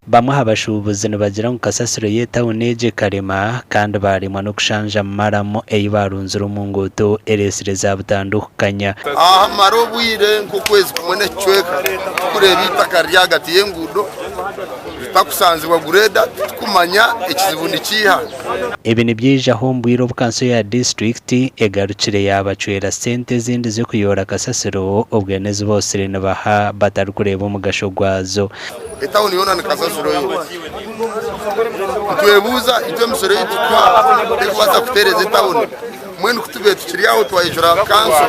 Bamwe aha bashuubuzi nibagira ngu kasasiro y'etauni egi ekarema kandi baaremwa n'okushanja maramu ei baarunzire omu nguuto ereetsire za butandu kukanya. Aha hamara obwire nk'okwezi kumwe n'ekicweka turikureeba eitaka riri ahagati y'enguudo ritakusanzibwa gureeda titukumanya ekizibu nikiiha. Ebi nibyijaho omu bwire obu kanso ya disiturikiti egarukire yaabacwera sente ezindi z'okuyoora kasasiro obwe n'ezi boosire nibaha batarikureeba omugasho gwazo. Etawuni yoona ni kasasiro yoona. Nitwebuuza itwe emisoro ei turikuha terikubaasa kuteereza etawuni. Mbwenu ku tubaire tukiri aho twayecura kanso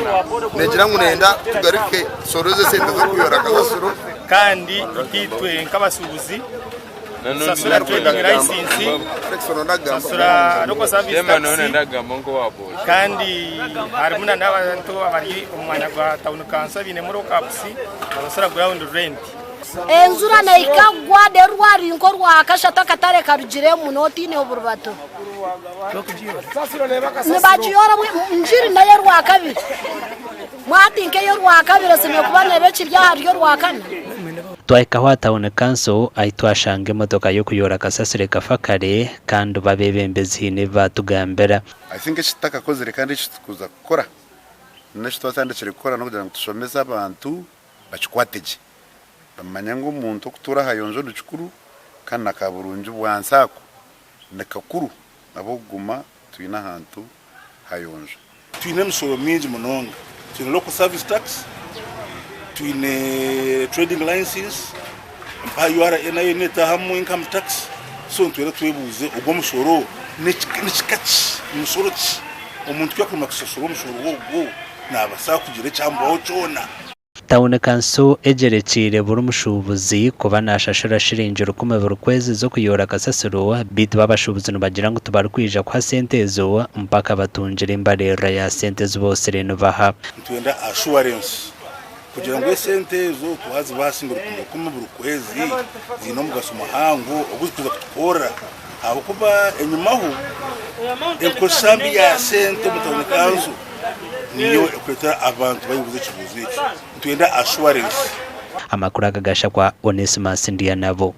neegira ngu neeyenda tugaruke tushoroze esente z'okuyoora kasasiro. Kandi itwe nk'abashuubuzi tusasura trading license, tusasura local service tax kandi harimu n'abantu abari omu mwanya gwa tawuni kanso abainemu lockups nibasasura ground rent. Enjura nehika kugwa reero rwari nk'orwakashatu akatare karugiremu n'otiineho burubato. Nibagiyoora njiri nayo orwakabiri. Mwati nk'ey'orwakabiri esemeriire kuba neeba ekiri ahari orwakana. Twahikaho aha tauni kanso ahi twashanga emotoka y'okuyoora kasasiro ekafa kare kandi bo abeebembezi haine ebi baatugambira. I think eki tutakakozire kandi eki turikuza kukora n'eki twatandikire kukora n'okugira ngu tushomese abantu bakikwate gye bamanye ngu omuntu okutuura aha yonjo ni kikuru kandi na kaburungi bwansi ako ni kakuru ahabw'okuguma twine ahantu hayonjo. Twine emisoro mingi munonga. Twine local service tax, twine trading license, mpaha URA nayo netahamu income tax, so nitwenda twebuuze ogwo omushoro nikika ki, nimushoro ki? Omuntu ku yakuremwa kushashura omushoro ogwo nabasa kugira ekyamubaho kyona? Tauni Kanso egyerekyeire buri mushuubuzi kuba nashashura shiringi rukumi buri kwezi z'okuyoora kasasiro beitu bo abashuubuzi nibagira ngu tibarikwija kuha sente ezo mpaka batungire embaririra ya sente ezi boosire nibaha. Nitwenda assurance kugira ngu esente ezo twazibaha singa rukumi rukumi buri kwezi ziine omugasho muhango ogu zikuza kutukorera ahabw'okuba enyimaho enkozesa mbi ya sente omu tauni kanso niyo ekureetera abantu bayebuuza ekibuuzo ekyo. Nitwenda assurance. Amakuru aga gashakwa Onesimus Ndyanabo.